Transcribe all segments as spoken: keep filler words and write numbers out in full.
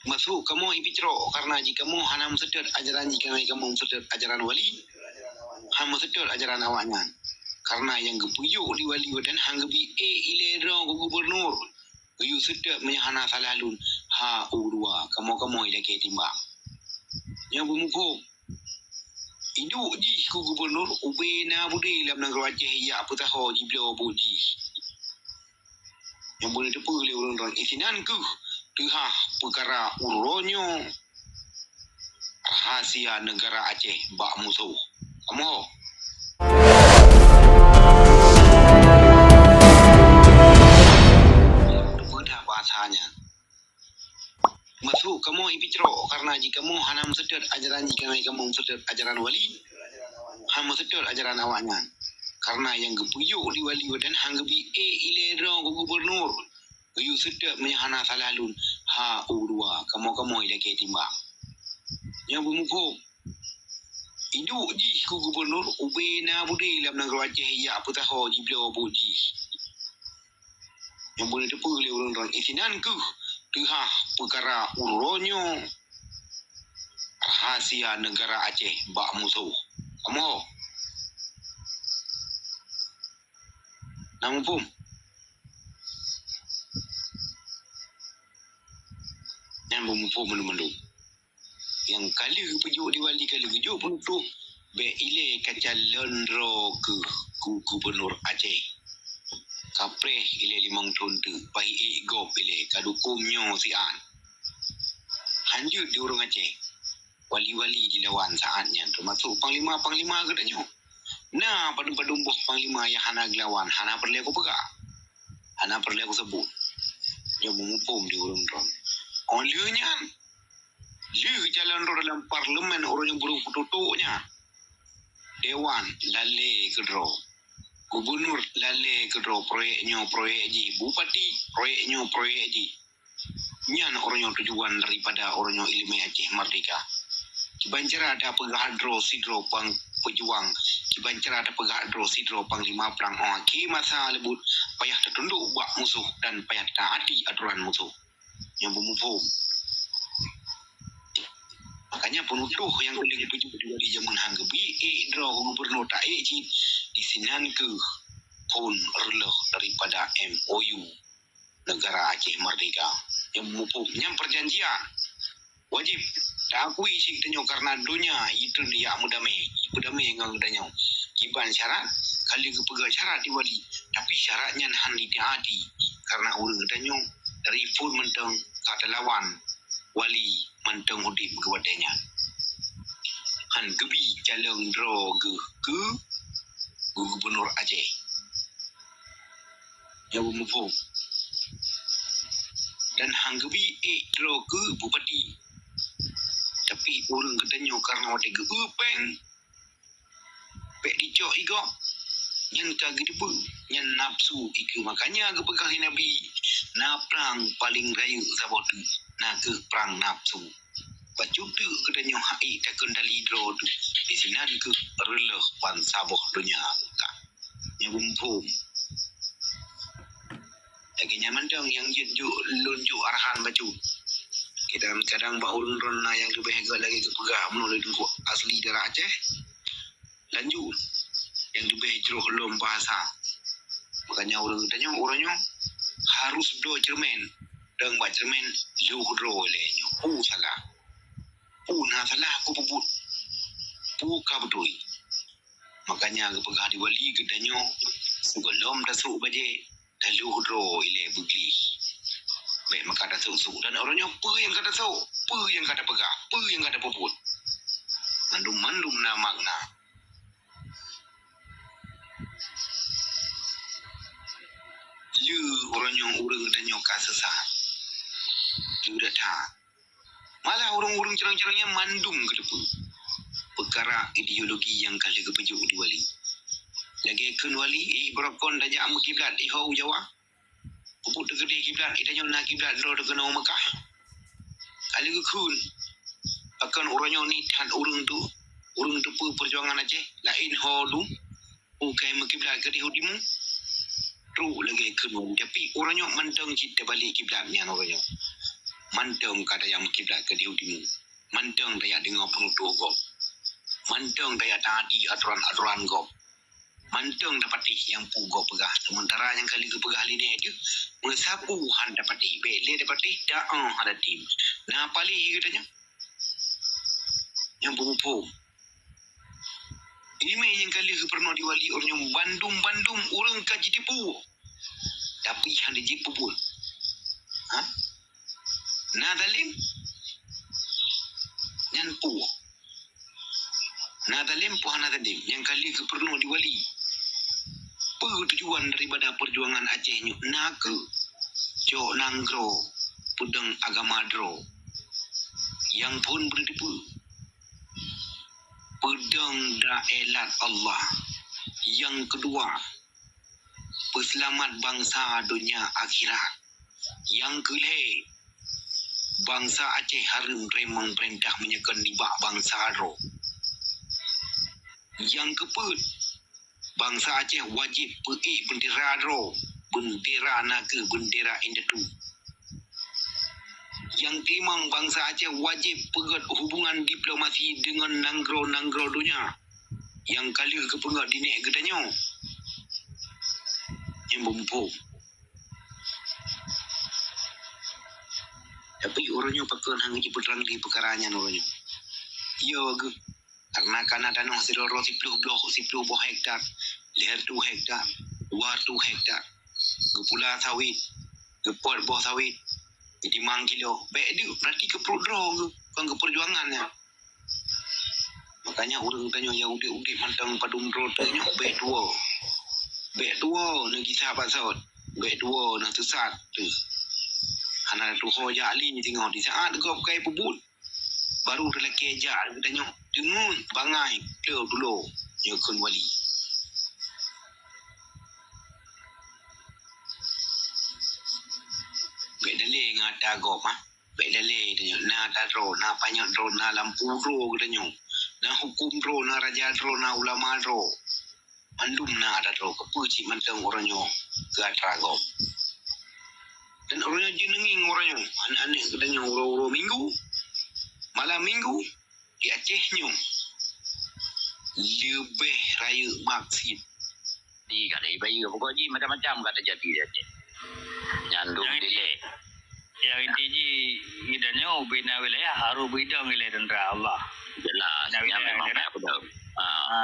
Masuk kamoe ipicrok karena jih kamoe hana meuseutôt ajaran jih, karena kamoe meuseutôt ajaran wali, hana meuseutôt ajaran awaknyan. Karena nyang geupeujok di wali watèe nyan han geubi ék ilèe droe keu gubernur. Geuyue seutôt meunyoe hana salah lôn, ha u dua, kamoe-kamoe ilakèe timbang. Nyang beumuphom, iduek jih keu gubernur ubé na beudé lam nanggroe Aceh ijak peusaho jibloe buet jih. Nyang beuneuteupeu lé ureuëng droe, isinan kheueh teuhah peukara uroe nyoe rahasia neugara Aceh bak musoh. Kamoe. Teupeue that bahasa nyan? Masuk kamoe ipicrok karena jih kamoe hana meuseutôt ajaran jih, karena kamoe meuseutôt ajaran wali, hana meuseutôt ajaran awaknyan. Karena nyang geupeujok di wali watèe nyan han geubi ék ilèe droe keu gubernur. Geuyue seutôt meunyoe hana salah lôn, ha u dua, kamoe-kamoe ilakèe timbang. Nyang beumuphom, iduek jih keu gubernur ubé na beudé lam nanggroe Aceh ijak peusaho jibloe buet jih. Nyang beuneuteupeu lé ureuëng droe, isinan kheueh teuhah peukara uroe nyoe rahasia neugara Aceh bak musoh. Kamoe. Na muphom? Nyan beumuphom mandum-mandum. Nyang ka lheueh geupeujok di wali, ka lheueh geujok peunutôh, bèk ilèe kacalon droe keu, keu gubernur Aceh. Kapreh ilèe limong thon teuk, paih ék gob ilèe, ka dukong nyoe siat. Han jeuet di ureuëng Aceh. Wali-wali dilawan saat nyan, teumasok panglima-panglima geutanyoe. Na padum-padum boh panglima nyang hana geulawan, hana peureulèe kupeugah. Hana peureulèe kuseubut. Nyoe beumuphom di ureuëng droe. Óh lheueh nyan, lheueh calon droe dalam parlemen uroe nyoe barô peututoe nyan. Dewan lalèe keudroe. Gubernur lalèe keudroe, proyek nyoe proyek jih. Bupati, proyek nyoe proyek jih. Nyan uroe nyoe tujuan daripada uroe nyoe ileumèe Aceh Merdeka. Kiban cara tapeugah droe sidroe pang-, peujuang, kiban cara tapeugah droe sidroe panglima prang, óh akhé masa leubuet payah tatundok bak musoh dan payah taati atoran musoh. Nyang beumuphom. Makanya peunutôh nyang ka lheueh geupeujok di wali jameun han geubi ék droe gubernur, taék cit, isinan kheueh phon reuloh daripada M O U. Neugara Aceh Merdeka. Nyang muphom, nyan peujanjian. Wajéb taakui cit geutanyoe karena donya jitreun jak meudamé, jipeudamé ngon geutanyoe. Kiban syarat, ka lheueh geupeugah syarat di wali, tapi syarat nyan han jitaati karena ureuëng geutanyoe dari phon mantong ka talawan wali mantong udeb keu watèe nyan. Han geubi calon droe geuh keu gubernur Aceh. Nyang beumuphom. Dan han geubi ék droe keu bupati. Tapi ureuëng geutanyoe karena watèe geu-eu péng, bèk dicok igoe, nyan ka geuteupeue, nyan nafsu ikeue. Makanya geupeugah lé Nabi, na prang paleng rayeuk saboh teuk, na kheueh prang nafsu. Bacut teuk geutanyoe han ék takeundali droe teuh, isinan kheueh reuloh ban saboh donya ka. Nyang muphom. Lagèe nyan mantong nyang jeuet jok lôn jok arahan bacut. Kadang-kadang bak ureuëng droe na nyang leubeh gèt lagèe geupeugah meunurot lôn teungku asli darah Aceh. Lanjut, nyang leubeh jroh lom bahasa. Makanya ureuëng geutanyoe, ureuëng nyoe harus dua cermin. Dan bak cermin, lheueh droe lé nyoe. Peue salah? Peue na salah aku peubuet? Peue ka beutôi? Makanya geupeugah di wali geutanyoe, sigohlom tasôk bajèe, talheueh droe ilèe beugleh. Bèk meuka tasôk-sôk dan uroe nyoe peue nyang ka tasôk, peue nyang ka tapeugah, peue nyang ka tapeubuet. Mandum-mandum na makna. Lé uroe nyoe ureuëng geutanyoe ka seusat. Lé that. Malah ureuëng-ureuëng carông-carông nyan mandum geuteupeue peukara ideologi nyang ka lheueh geupeujok di wali. Lagèe kheun wali, éh, beurokon tajak meukiblat di ho u Jawa. Peubuet teukeudeh kiblat, geutanyoe na kiblat droe teuh keunoe Meukah. Ka lheueh geukheun, pakon uroe nyoe niet that ureuëng tu, ureuëng teupeue peujuangan Aceh, laén ho dum, bukai meukiblat keudeh u timu. Trok lagèe kheun, tapi uroe nyoe mantong cit tabalek kiblat nyan uroe nyoe. Mantong ka tajak meukiblat keu di u timu. Mantong tajak deungoe peunutoh gob. Mantong tajak taati atoran-atoran gob. Mantong tapatéh nyang peue gob peugah. Seumeuntara nyang ka lheueh geupeugah lé nèk teuh, meusapeue han tapatéh, bèk lé tapatéh, daoh han tatem. Na paléh geutanyoe nyang peumuphom. Ileumèe nyang ka lheueh geupeurunoe di wali, ureueng nyoe bandum-bandum ureueng ka jiteupeue, tapi hana jipeubuet. Ha? Na zalem? Nyan peue? Na zalem peue hana zalem nyang ka lheueh geupeurunoe di wali? Peue tujuan daripada peujuangan Aceh nyoe? Na kheueh cok nanggroe, peudong agama droe. Nyang phôn beudeuh dipeue? Peudong daelat Allah. Nyang keudua, peuseulamat bansa donya akhirat. Nyang keulhèe, bansa Aceh hareuem teurimong peurintah meunyoe kon nibak bansa droe. Nyang keupeuet, bansa Aceh wajéb peuék beundera droe, beundera na kheueh beundera indatu. Nyang keulimong, bansa Aceh wajéb peugöt hubungan diplomasi deungon nanggroe-nanggroe donya nyang ka lheueh geupeugöt di nèk geutanyoe. Nyang beuphom. Tapi uroe nyoe pakon hana jipeutrang di peukara nyan uroe nyoe. Yo geuh, karena kana tanoh sidroe siploh bloh, siploh boh hektar, lhèe reutôh hektar, dua reutôh hektar. Geupula sawit, geupot boh sawit, limong kilo. Bèk deuk, berarti keu pruet droe geuh, kon keu peujuangan nyan. Makanya ureueng tanyoe nyang udép-udép mantong padum droe teuh nyoe bèk tuwoe. Bèk tuwoe neugisa bak sot. Bèk tuwoe neuteusat teuh. Hana tuho jak lé singoh di saat gob ka jipeubuet. Baru teulakèe jak geutanyoe teungeut bangai teuh tulo nyoe kheun wali. Bèk dalé ngon ata gob, ha. Bèk dalé tanyoe, na ata droe, na panyöt droe, na lampu droe geutanyoe, na huköm droe, na raja droe, na ulama droe. Mandum na ata droe, keupeue cit mantong uroe nyoe keu atra gob. Dan uroe nyoe jineungieng uroe nyoe, aneuk-aneuk geutanyoe uroe-uroe minggu, malam minggu, di Aceh nyoe leubeh rayeuk mak cit. Di ka lheueh bayeue, pokok jih macam-macam ka teujadi di Aceh. Nyan dum dilèe. Nyang inti jih, geutanyoe ubé na wilayah harôh beudong ilèe teuntara Allah. Jelas, nyan memang payah peudong. Ha. Ha,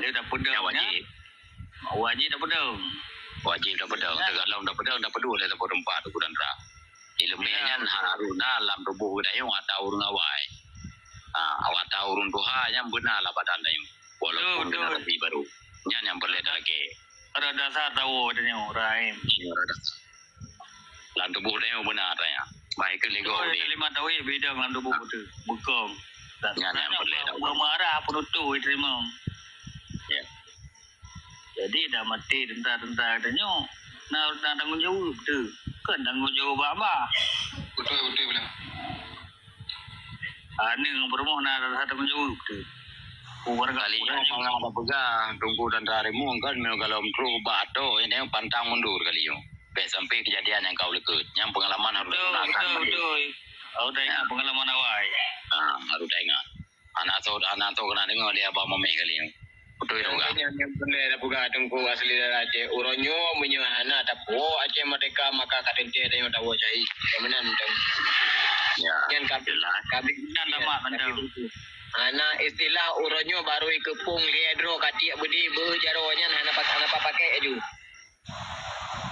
lheueh tapeudong nyan wajéb. Wajéb tapeudong. Wajéb tapeudong. Teugalom tapeudong, tapeudong lé saboh teumpat, Teungku Teuntara. Ileumèe nyan harôh na lam tuboh geutanyoe ata ureueng awai. Ha, ata ureueng tuha nyan beuna lam badan tanyoe. Walaupun geutanyoe baru. Nyan nyang peureulèe talakèe. Rot dasar tawoe tanyoe, Rahim. Iya, rot dasar. Lam tuboh tanyoe beuna ata nyan. Baik keu lego. Lima tawé bidang lam tuboh tu. Bukong. Nyan nyang peureulèe tawoe. Meumara peunutoh teurimong. Ya. Jadi dah maté teuntara-teuntara geutanyoe na, na tanggong jaweueb teuh. Kon tanggong jaweueb bak hamba. Beutôi, beutôi, beutôi. Aneuk ngon peurumoh na rasa tanggong jaweueb teuh. Kali nyoe mangat tapeugah Teungku Teuntara Rimueng kan, meunyoe galom troh bak atô, ini pantang mundur kali nyoe. Bèk sampai kejadian nyang ka u likôt. Nyang peungalaman harôh tagunakan. Beutôi, beutôi. Harôh taingat peungalaman awai. Ha, harôh taingat. Hana soe, hana soe keuneuk deungö lé Abah Mameh kali nyoe. Beutôi nyoe, Kak. Nyang peureulèe tapeugah Teungku asli darah Aceh. Uroe nyoe meunyoe hana tapuwoe Aceh merdeka, maka ka teuntèe tanyoe tawoe syahid. Ka meunan, Teungku. Ya, nyan ka, jelas. Ka, nyan tamat mantong. Hana istilah uroe nyoe barô ikeupông lhèe droe ka tiek beudé beuh jaroe nyan hana pa-, hana pat pakék laju.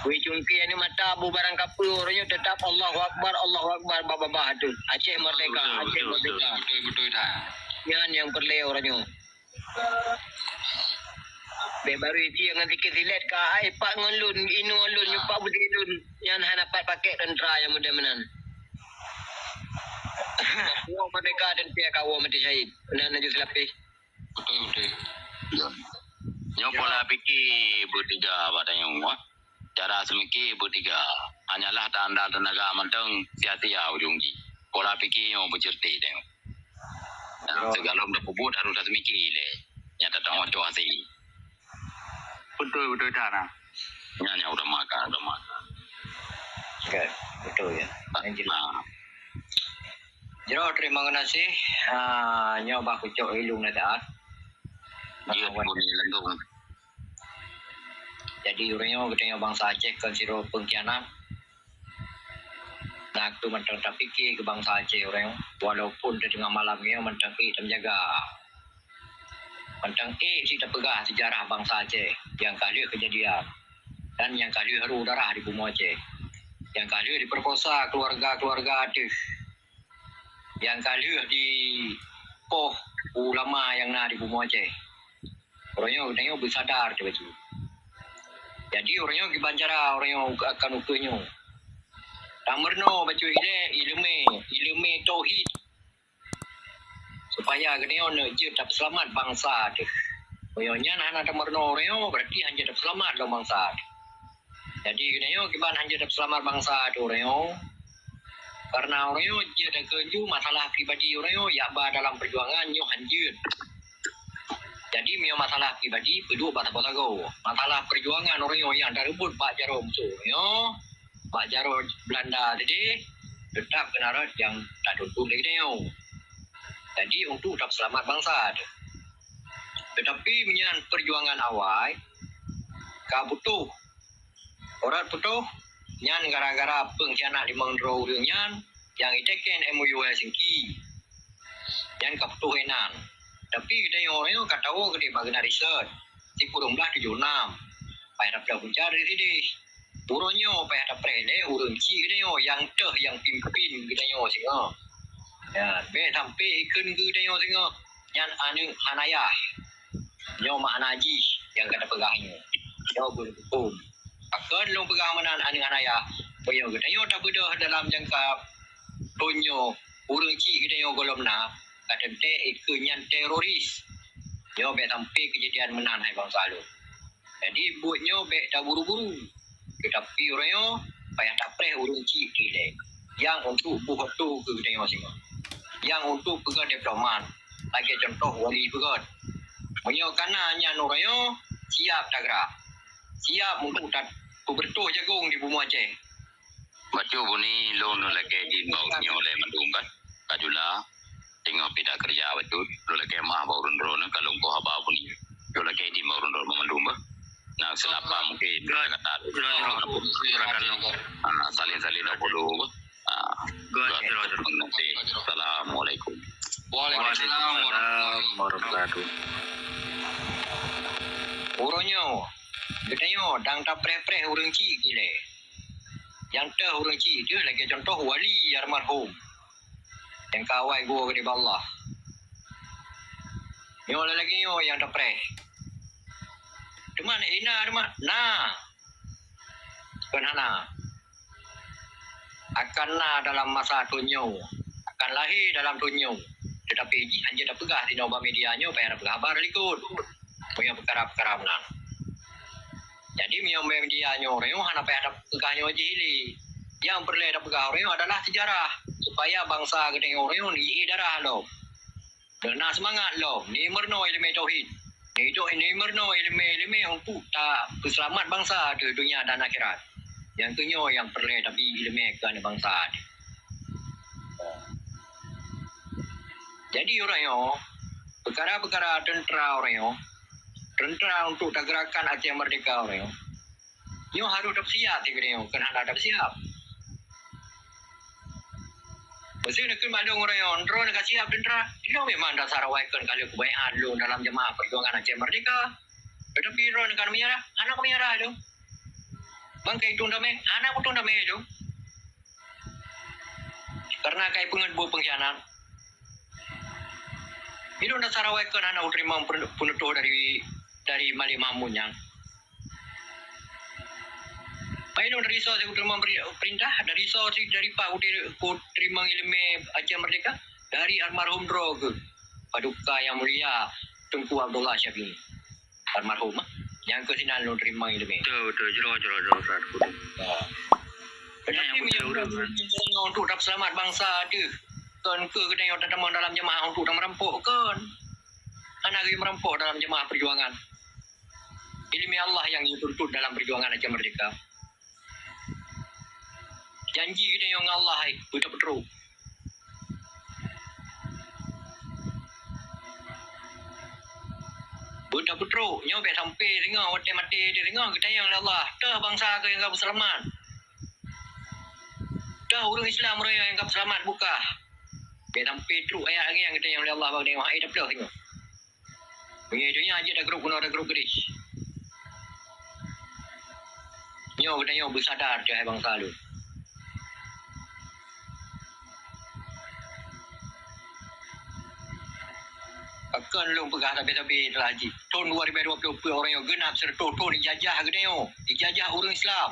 Wé cungké aneuk mata bu barang kapeue uroe nyoe teutap Allahu Akbar, Allahu Akbar babah-babah tu. Aceh merdeka, Aceh merdeka. Beutôi, beutôi, beutôi. Nyan nyang peureulèe uroe nyoe. Bèk barô itie ngon sikit silet ka ai pat ngon lôn, inoe lôn, nyupak beudé lôn. Nyan hana pat pakék teuntara nyang model meunan. Kawoe merdeka dan pihak kawoe mati syahid. Meunan laju seulapéh. Beutôi, beutôi. Ya. Nyoe pola pike beutiga bak tanyoe, ah. Cara seumike beutiga. Hanyalah tanda teunaga mantong sia-sia ujong jih. Pola pike nyoe beuceureuti tanyoe. Nah, sigohlom tapeubuet harôh taseumike lé. Nyang tateu'oh cok hase. Beutôi, beutôi that, nah. Nyan nyang utama ka, utama ka. Okey, beutôi ya. Yang jelas. Ah. Jroh terima gaséh, ah, nyoe bah kucok ilung na taat. Jeuet bunyi lendong. Jadi uroe nyoe geutanyoe bansa Aceh kon sidroe pengkhianat. Nah, keu mantong tapike keu bansa Aceh uroe nyoe, walaupun di teungoh malam nyoe mantong ék tameujaga. Mantong ék cit tapeugah sejarah bansa Aceh nyang ka lheueh keujadian dan nyang ka lheueh ru darah di bumoe Aceh, nyang ka lheueh diperkosa keluarga-keluarga ateueh, nyang ka lheueh dipoh ulama nyang na di bumoe Aceh. Uroe nyoe geutanyoe beusadar teuh bacut. Jadi uroe nyoe kiban cara uroe nyoe akan ukeue nyoe. Tameurunoe bacut ilée ileumé, ileumé tauhid. Supaya geutanyoe neuk jeuet tapeuseulamat bansa teuh. Meunyoe nyan hana tameurunoe uroe nyoe, berarti hana jeuet tapeuseulamat lom bansa teuh. Jadi geutanyoe kiban hana jeuet tapeuseulamat bansa teuh uroe nyoe. Karena uroe nyoe jeuet takeuju masalah pribadi uroe nyoe yak ba dalam peujuangan nyoe hana jeuet. Jadi meunyoe masalah pribadi peuduek bak sagoe-sagoe. Masalah peujuangan uroe nyoe nyang tareubot bak jaroe musoh nyoe, bak jaroe Belanda tadi, teutap keunan rot nyang tatuntut lé geutanyoe. Jadi untuk tapeuseulamat bansa teuh. Teutapi meunyan peujuangan awai ka putôh, urat putôh, nyan gara-gara pengkhianat limong droe ureuëng nyan nyang iteken M O U Helsinki. Nyan ka putôh inan. Tapi geutanyoe nyoe ka tawoe keudeh bak geunan riset sikureueng blaih tujoh nam. Payah dapeudah punca dari sideh. Uroe nyoe payah tapreh lé ureuëng chik geutanyoe nyang teuh nyang pimpin geutanyoe singoh. Ya, bék sampai ikheun geutanyoe singoh nyan aneuëk hana yah. Nyoe makna jih nyang ka tapeugah nyoe. Nyoe geuhuköm. Pakon lôn peugah meunan aneuëk hana yah? Meunyoe geutanyoe tabeudôh dalam jangka thon nyoe ureuëng chik geutanyoe gohlom na, ka teuntée ikheun nyan teroris. Nyoe bék sampai keujadian meunan hai bansa lôn. Jadi buet nyoe bék taburu-buru. Teutapi uroe nyoe payah tapreh ureuëng chik ilée nyang untuk buet keu geutanyoe singoh. Nyang untuk peugét diplomat lagée contoh Wali peugét. Meunyoe kana nyan uroe nyoe siap tagerak. Siap untuk tapeubeureutoh jagong di bumoe Aceh. Bacut bunyi lôn lagée di bawah nyoe lé mandum kan. Ka jula, teungoh pindah keureuja bacut, lôn lakée meu'ah bak ureuëng droeneuh ka lôn poh haba bunyi. Lôn lakée idin bak ureuëng droeneuh mandum bah. Nah, seulapa mungkin kata-kata. Ah, saling-saling dah bodoh bah. Ah, terima kasih. Assalamualaikum. Waalaikumsalam warahmatullahi wabarakatuh. Uroe nyoe, geutanyoe dang tapreh-preh ureuëng chik ilée. Nyang teuh ureuëng chik teuh lagée contoh Wali almarhum. Nyang ka awai gua keudeh bak Allah. Nyoe lagée nyoe nyang tapreh. Teuma na, teuma na. Kon hana. Akan na dalam masa thon nyoe. Akan lahé dalam thon nyoe. Teutapi jih hana tapeugah sinoe bak media nyoe, payah tapeugah haba likot. Meunyoe peukara-peukara meunan. Jadi meunyoe media nyoe uroe nyoe hana payah tapeugah nyoe jih ilée. Nyang peureulée tapeugah uroe nyoe adalah sejarah, supaya bansa geutanyoe uroe nyoe jiék darah lom. Deuna seumangat lom, neumeurunoe iéleumé tauhid. Neudok neumeurunoe iéleumé-iéleumé untuk tapeuseulamat bansa di dunia dan akhirat. Nyang keunyoe nyang peureulée tabi iéleumé keu aneuk bansa. Jadi uroe nyoe, peukara-peukara teuntra uroe nyoe, teuntra untuk tageurakan Aceh Merdeka uroe nyoe, nyoe harôh tapeusiap sigoe nyoe, kon hana tapeusiap. Meusé neukheun mandum uroe nyoe, droeneuh ka siap teuntra, droeneuh memang dasar awai kon ka lheueh keubaiát lôn dalam jamaah peujuangan Aceh Merdeka. Teutapi droeneuh ka meunyeurah, hana ka meunyeurah lôn. Ban ka itong damé, hana kutong damé lôn. Karena kai peungeut buet pengkhianat. Ilôn dasar awai kon hana kuteurimong peuneutôh dari, dari Malik Mahmud nyan. Pai lôn dari soe kuteurimong perintah, dari soe dari pak kuteurimong iéleumé Aceh Merdeka, dari almarhum droe geuh, Paduka Yang Mulia Teungku Abdullah Syafi'i. Almarhum, ah. Nyang keu sinan lôn teurimong iéleumé. Betul, betul. Jroh, jroh, jroh, Ustaz. Tapi meunyoe untuk tapeuseulamat bansa teuh, kon keu geutanyoe tatamong dalam jamaah untuk tameurampok, kon. Hana geumeurampoh dalam jamaah peujuangan. Iéleumé Allah nyang jituntut dalam peujuangan Aceh Merdeka. Janji geutanyoe ngon Allah hai beuteupeutruek. Peutrok, nyoe bèk sampai singoh watèe maté teuh singoh geutanyong lé Allah, "Toh bansa keuh nyang ka peuseulamat? Toh ureueng Islam roh nyoe nyang ka peuseulamat bukah?" Bèk sampai trok ayat lagèe nyan geutanyong lé Allah bak geutanyoe, hai taplôh singoh. Meunyoe donya jeuet tagrôp keunoe tagrôp keudeh. Nyoe geutanyoe beusadar, hai bansa lôn. Pakon lôn peugah sabe-sabe telah jih. Thôn dua ribu dua puluh peuet uroe nyoe geunap siratoh thôn ijajah geutanyoe, ijajah ureueng Islam.